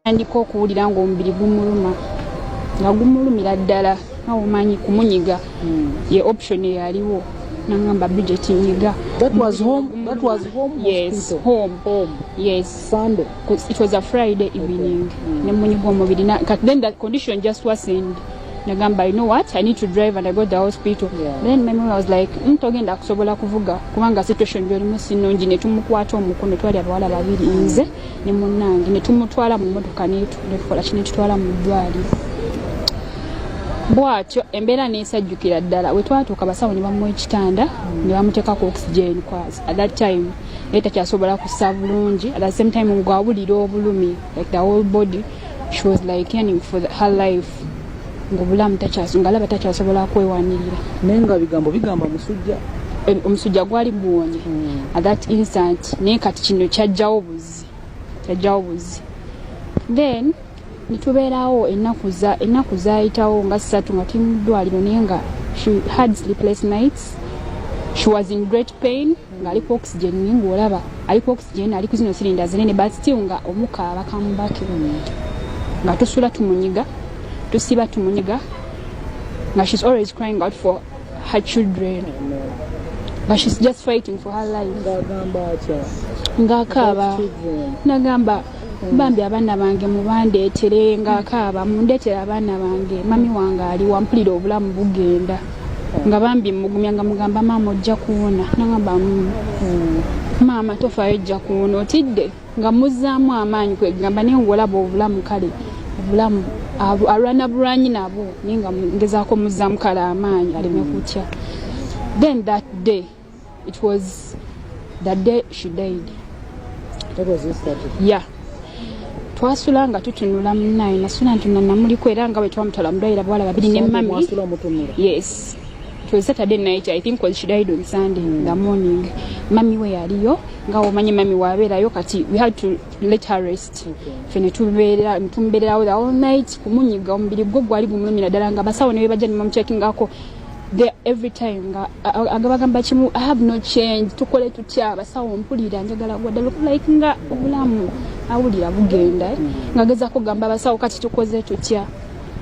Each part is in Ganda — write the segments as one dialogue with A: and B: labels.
A: N'atandika okuwulira ng'omubiri gumuluma, nga gumulumira ddala, nga omanyi kumunyiga ye option eyaliwo. Nangamba, "Bridget, nyiga."
B: That was home. That was home.
A: Yes.
B: Hospital.
A: Home.
B: Home.
A: Yes.
B: Sunday.
A: 'Cause it was a Friday evening. Nemunyiga omubiri. Kati then that condition just worsened. Nagamba, "You know what, I need to drive," and I got the hospital. Then my mom was like, "Togenda kusobola kuvuga kubanga situation gyolimu si nnungi." Ne tumukwata omukono, twali abawala babiri, nze ne munnange, ne tumutwala mu mmotoka, netukola ki, netutwala mu ddwaliro. Bwatyo embeera nesajjukira ddala. We twatuuka, abasawo ne bamuwa ekitanda ne bamuteekako oxygen 'cause at that time naye takyasobola kussa bulungi. At the same time ng'awulira obulumi, like the whole body, she was like yearning for her life, ng'obulamu ng'alaba takyasobola kwewanirira.
B: Naye nga bigambo bigamba musujja.
A: Omusujja gwali guwonye at that instant, naye kati kino kyajjawo buzi, kyajjawo buzi. Then netubeerawo ennaku zaayitawo nga 3 nga tuli mu ddwaliro, naye nga she had sleepless nights, she was in great pain, ng'ali ku oxygen, naye ng'olaba ali ku oxygen, ali ku zino cylinder zinene, but still nga omukka abakamubake, nga tusula tumunyiga, tusiba tumunyiga, nga she's always crying out for her children, nga she's just fighting for her life.
B: Ng'agamba atya?
A: Ng'akaaba.
B: Children.
A: Nagamba, "Bambi abaana bange mubandeetere," ng'akaaba, "Mundeetere abaana bange, mami wange ali wampulira obulamu bugenda." Nga bambi mugumya, nga mugamba, "Maama, ojja kuwona." Nagamba, maama, tofaayo, ojja kuwona, otidde?" Nga muzzaamu amaanyi, kwegamba, naye ngaolaba obulamu, kale obulamu alwana bulwanyi nabwo, naye nga ngezaako muzzaamu kale amaanyi aleme kutya. Then that day, it was the day she died.
B: That was yesterday.
A: Yeah, twasula nga tutunula munaye, nasula ntunula, namuliko era nga bwe twamutwala mu ddwaliro, abawala babiri ne
B: Sunday
A: mami.
B: Mwasula mutunula.
A: Yes, it was Saturday night, I think, was she died on Sunday the morning. Mami we yaliyo, nga omanyi mami wabeerayo, kati we had to let her rest. Ffe ne tubeera, tumubeererawo the whole night kumunyiga, omubiri gwo gwali gumulumira ddala, nga abasawo ne bebajja ne bamucheckingako. Every time nga agabagamba kimu, "I have no change, tukole tutya abasawo? Mpulira njagala gwa ddala," like nga obulamu awulira bugenda, eh? Nga gezaako kugamba abasawo, "Kati tukoze tutya?"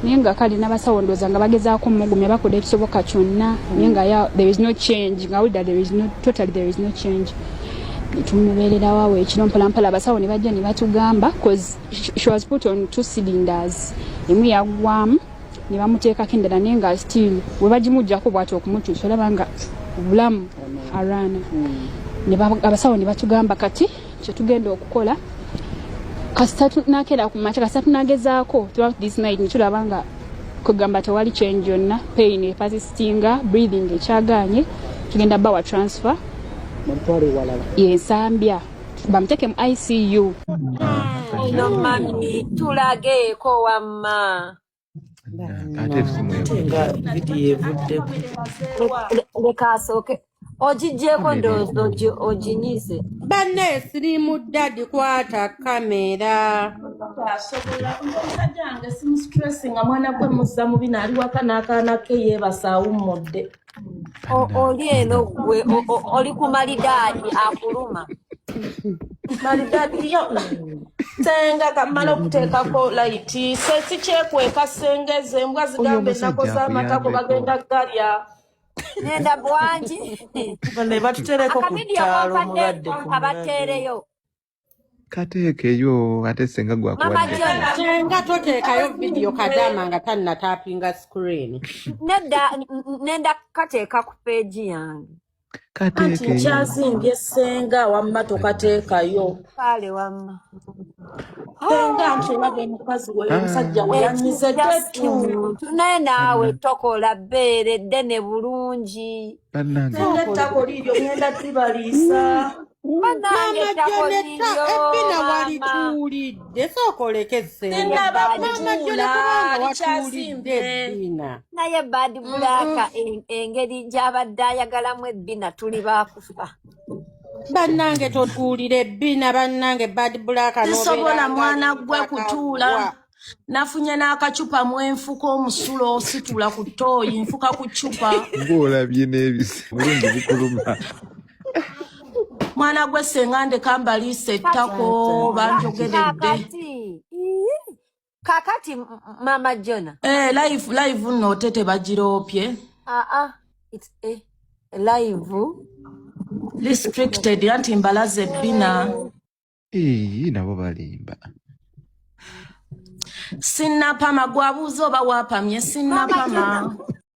A: Naye nga kale n'abasawo ndowooza nga bagezaako mugumya, bakola ekisoboka kyonna, naye nga there is no change, nga awulira there is no, totally there is no change. Tumubeererawo awo ekiro mpolampola, abasawo ne bajja ne batugamba, 'cause she was put on two cylinders, emu yaggwamu ne bamuteekako endala, naye nga still we bagimugjako bwati okumutuusa, olaba nga obulamu alwana. Abasawo ne batugamba, "Kati kyetugenda okukola, kasita tunakeera ku makya, kasita tunagezaako throughout this night netulaba nga kugamba tewali change yonna, pain epersistinga, breathing ekyaganye, tugenda bawa transfer."
B: Mutwale ewalala.
A: Yensambya bamuteeke mu ICU.
C: Ino mami, tulageeko wamma.
D: Ate esimu
E: Ate nga vidiyo evuddeko.
C: Leka asooke ogiggyeko, ndowooza oginyize.
F: Banne, sirimu daddy, kwata kamera.
E: Asobola omusajja wange simu nga mwana gwe muzza mubi, naali waka n'akaana ke yeebasa awummudde.
C: Oli eno gwe oli ku malidaadi akuluma.
E: Malidaadi yo senga kamala okuteekako light se sikyekweka, senga ezo embwa
D: Oyo
E: zigamba
D: omusajja
E: ennaku z'amatako
D: akuyambeko.
E: Bagenda galya.
C: Nenda bwangi.
G: Ne batutereko ku
C: Akavidiyo
G: ttaalo
C: kompadde
G: omulwadde ku mulwadde.
C: Kabateereyo.
D: Kateekeyo ate senga
C: Mama
D: gwakuwadde.
C: John.
F: Senga, toteekayo vidiyo Kadama nga tannatapinga screen.
C: Nedda, nenda kateeka ku page yange.
E: Anti
D: Kateekeyo.
E: nkyazimbye senga, wamma tokateekayo.
C: Kale wamma.
E: Senga nti olaba omukazi we, omusajja we yanyize
C: Ekijja
E: tetu.
C: Si muntu, naye naawe tokola bbeere ddene bulungi.
D: Bannange.
E: Senga, ettako liiryo ngenda tibaliisa.
C: Bannange,
F: Maama
C: ettako
F: Jonetta,
C: liryo.
F: ebbina
C: Maama.
F: walituulidde, sooka oleke senga.
E: Sinnaba
F: Maama Jone,
E: kutuula,
F: kubanga watuulidde
E: likyazimbye.
F: ebbina.
C: Naye Bad Black, engeri gy'abadde ayagalamu ebbina, tuli baakufa.
F: Bannange, totuulira ebbina, bannange, Bad Black.
E: Sisobola
F: N'obeera
E: mwana gwe kutuula.
F: ng'akagwa.
E: Nafunye n'akacupa mwenfuka omusulo, situula ku ttooyi, nfuka ku ccupa.
D: Ng'olabye n'ebisi bulungi bukuluma.
E: Mwana gwe senga, ndeka mbaliisa ettako, banjogeredde.
C: Kakati. Ii. Kakati Mama Jona.
E: Eh, live live nno te tebagiroopye.
C: Aa, it's live.
E: Restricted anti mbalaze ebbina.
D: Eyi, nabo balimba.
E: Sinnapama, gwabuuza oba waapamye.
C: Mama
E: Sinnapama.
C: Jona.